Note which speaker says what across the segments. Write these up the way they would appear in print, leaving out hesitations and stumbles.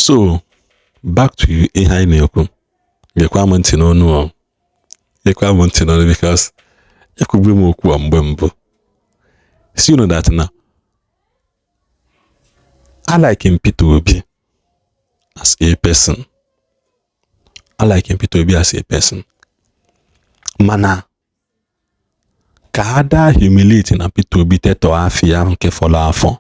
Speaker 1: So back to ihe anyị na-ekwu. Gekwa m ntị n'ọnụ o, gekwa m ntị n'ọnụ, because ekwugo m okwu a mgbe mbụ, si you know that na I like him, Peter Obi, as a person. I like him, Peter Obi, as a person, mana ka a daa humiliate na Peter Obi tetọ afọ nke fọrọ afọ.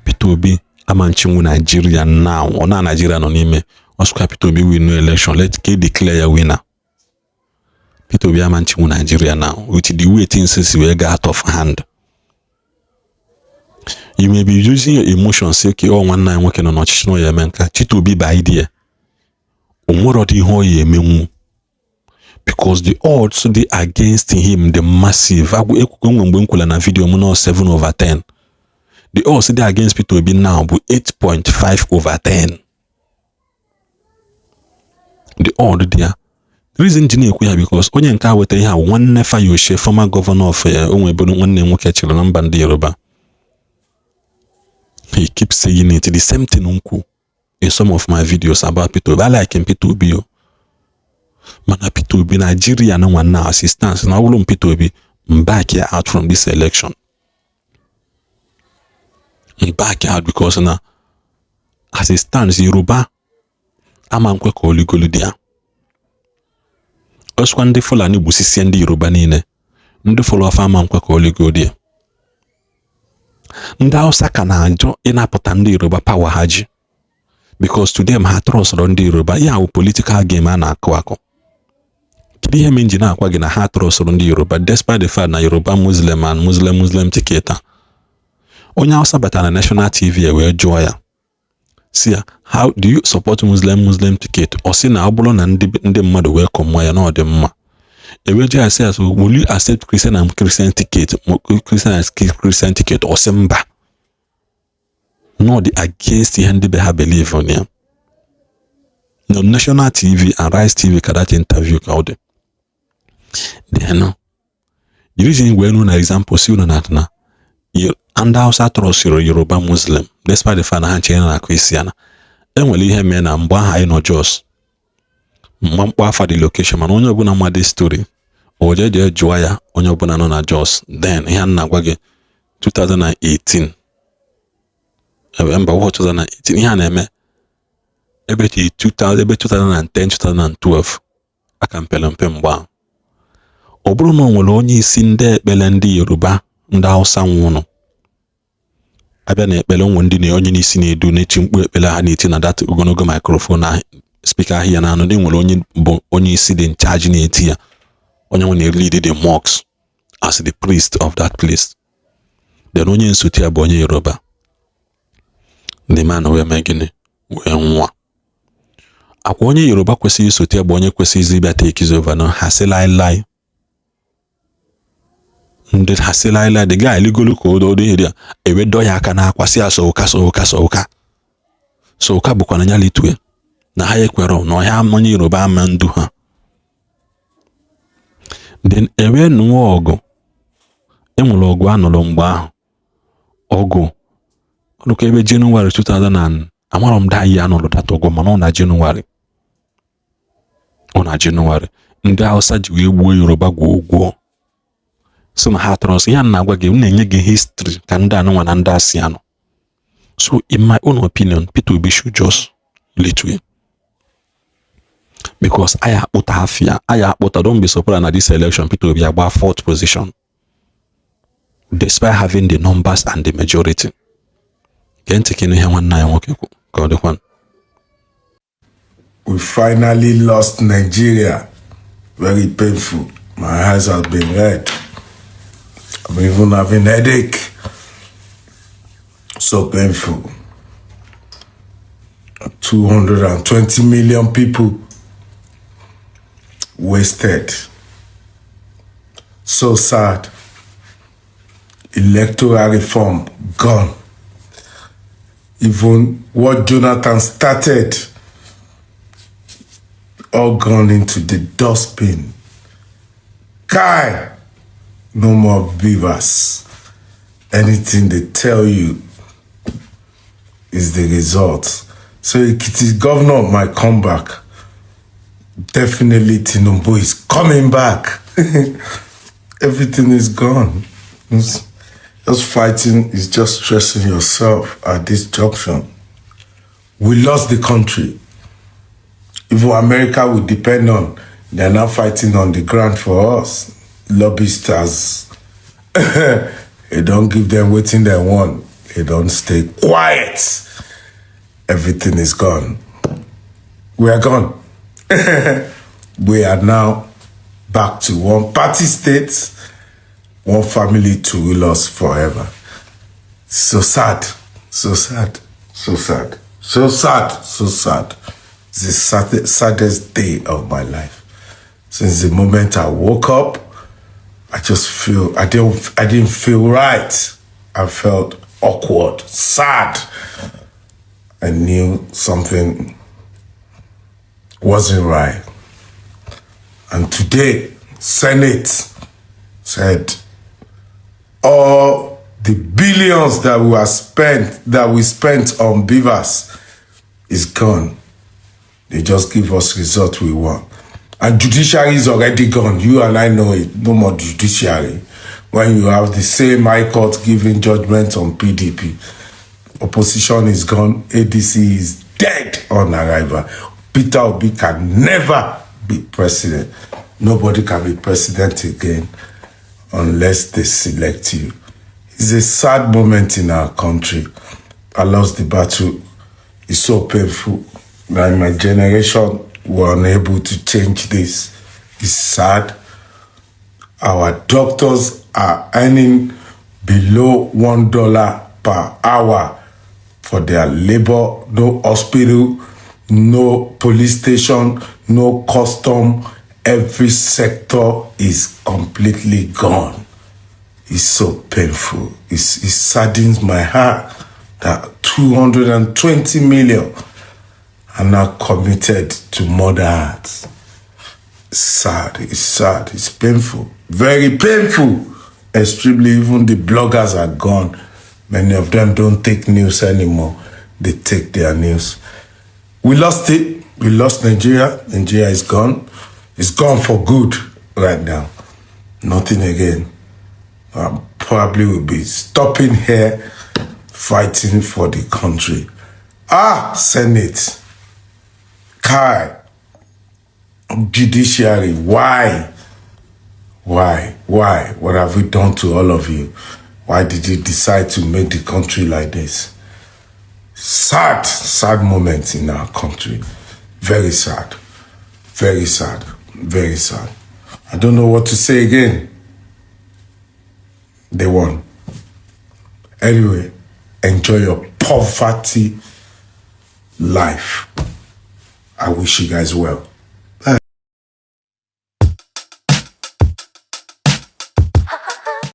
Speaker 1: Peter Obi ama nchinwu Nigeria now. Ọ na Nigeria nọ n'ime ọsụkwa. Peter Obi win no election, let ka declare ya winner. Peter Obi ama nchinwu Nigeria now with the way things si wee go out of hand. You may be using your emotions, say, okay, ọ nwanne anyị nwoke nọ n'ọchịchị na ọ ya eme nka. Peter Obi by idea o nwere ọdị ihe ọ ya emenwu, because the odds dị against him, the massive ekwukwe nwe mgbe m kwuru na video m nọ 7 over 10. The odds dị against Peter Obi now bụ 8.5 over 10. The odd dị ya. The reason ji na-ekwu ya, because onye nke a weta ihe a bụ nwanne Fayose, former governor of onwe ebe nwanne nwoke chịrị na mba ndị Yoruba. He keeps saying it, the same thing m kwu in some of my videos about Peter Obi. I like him, Peter Obi o, mana Peter Obi, Nigeria na nwanne assistance na ọ bụrụ m Peter Obi, m back ya out from this election, m back out, because na as it stands, Yoruba ama nkwe ka oligolu dị ya. Ọsịkwa ndị Fulani gbusisie ndị Yoruba niile, ndị fọrọ ọfa ama nkwe ka oligolu dị ya. Ndị Hausa ka na-ajụ ịnapụta ndị Yoruba power ha ji, because to them, ha trustụrụ ndị Yoruba. Ya bụ political game a na-akụ akụ. Kedu ihe mere m ji na-akwa gị na ha trustụrụ ndị Yoruba, despite the fact na Yoruba Muslim and Muslim Muslim ticket a? Onye Hausa batara na national TV wee jụọ ya, si ya, "How do you support Muslim Muslim ticket?" Ọ sị na ọ bụrụ na ndị mmadụ wee kọmụọ ya na ọ dị mma. Ewee jụọ ya sị ya, "So will you accept Christian and Christian ticket, Christian and Christian ticket?" Ọ sị mba, not against ihe ndị be ha believe on ya. Na national TV and Rise TV ka that interview ka ọ dị. Then the reason wee nụ na example si unu na ndị Hausa trustụrụ Yoruba Muslim despite the fact na ha nchere na Christian. Enwere ihe mee na mgbe ahụ anyị nọ Jos mgba mkpọ afa the location, mana onye ọbụla ma the story, o jee jee jụọ ya, onye ọbụla nọ na Jos then. Ihe a na-agwa gị, 2018, ebe mba 2018, ihe a na-eme ebe 2000, ebe 2010, 2012, aka mpere mpe mgbe ahụ. Ọ bụrụ na o nwere onye isi ndị ekpere ndị Yoruba, ndị Hausa nwụrụ, abịa na ekpere onwe ndị na onye n'isi na-edu na-eti mkpu ekpere ha na-eti na that ogologo microphone na speaker ahụ ya na-anụ. Ndị nwere onye bụ onye isi dị in charge na-eti ya, onye nwe na-lead the mosque as the priest of that place. Then onye nsote ya bụ onye Yoruba. The man wee mee gịnị? Wee nwụọ. Akwa onye Yoruba kwesịrị isote ya bụ onye kwesịrị ịbịa take over no, ha sị laịlaị, ndị ha sị laịlaị. The guy ligolu ka odo ihe ya ewe dọ ya aka n'akwa, si ya soụka soụka soụka soụka, bụkwa na ya litue na ha ekwero na ọhịa onye Yoruba ama ndu ha. Then ewe nụọ ọgụ. Enwere ọgụ a nụrụ mgbe ahụ, ọgụ ọdụka ebe Jenụwarị 2000 and amarọ m da ihe a nụrụ that ọgụ, mana ọ na Jenụwarị, ọ na Jenụwarị ndị Hausa ji wee gbuo Yoruba gwuo gwuo, so na ha trust ihe a na-agwa gị. M na-enye gị history ka ndị anụnwa na ndị asị anọ. So in my own opinion, Peter Obi should just litue, because anyị akpụta afịa, anyị akpụta. Don't be surprised na this election Peter Obi agba fourth position despite having the numbers and the majority. Gee ntị ka ịnụ ihe nwanne anyị nwoke kwu ka ọ dịkwa.
Speaker 2: We finally lost Nigeria. Very painful. My eyes have been red. I'm even having headache. So painful. 220 million people wasted. So sad. Electoral reform gone. Even what Jonathan started, all gone into the dustbin. Kai, no more BVAS. Anything they tell you, Is the result. So Ekiti governor might come back. Definitely Tinubu is coming back. Everything is gone. Just fighting is just stressing yourself at this junction. We lost the country. Even America we depend on, they're now fighting on the ground for us. Lobbyists, they don't give them wetin they want. They don't stay quiet. Everything is gone. We are gone. We are now back to one party state, one family to rule us forever. So sad, so sad, so sad, so sad, so sad. It's the saddest day of my life. Since the moment I woke up, I just feel I didn't feel right. I felt awkward, sad. I knew something wasn't right. And today, Senate said all the billions that we spent on BVAS is gone. They just give us result we want. And judiciary is already gone. You and I know it. No more judiciary. When you have the same high court giving judgment on PDP, opposition is gone. ADC is dead on arrival. Peter Obi can never be president. Nobody can be president again unless they select you. It's a sad moment in our country. I lost the battle. It's so painful that my generation were unable to change this. It's sad. Our doctors are earning below $1 per hour for their labor. No hospital, no police station, no custom. Every sector is completely gone. It's so painful. It saddens my heart that 220 million are now committed to murder acts. It's sad, it's sad, it's painful. Very painful. Extremely, even the bloggers are gone. Many of them don't take news anymore. They take their news. We lost it. We lost Nigeria. Nigeria is gone. It's gone for good right now. Nothing again. I probably will be stopping here fighting for the country. Ah, Senate. Kai. Judiciary. Why? Why? Why? What have we done to all of you? Why did you decide to make the country like this? Sad, sad moment in our country. Very sad. Very sad. Very sad. I don't know what to say again. They won. Anyway, enjoy your poverty life. I wish you guys well.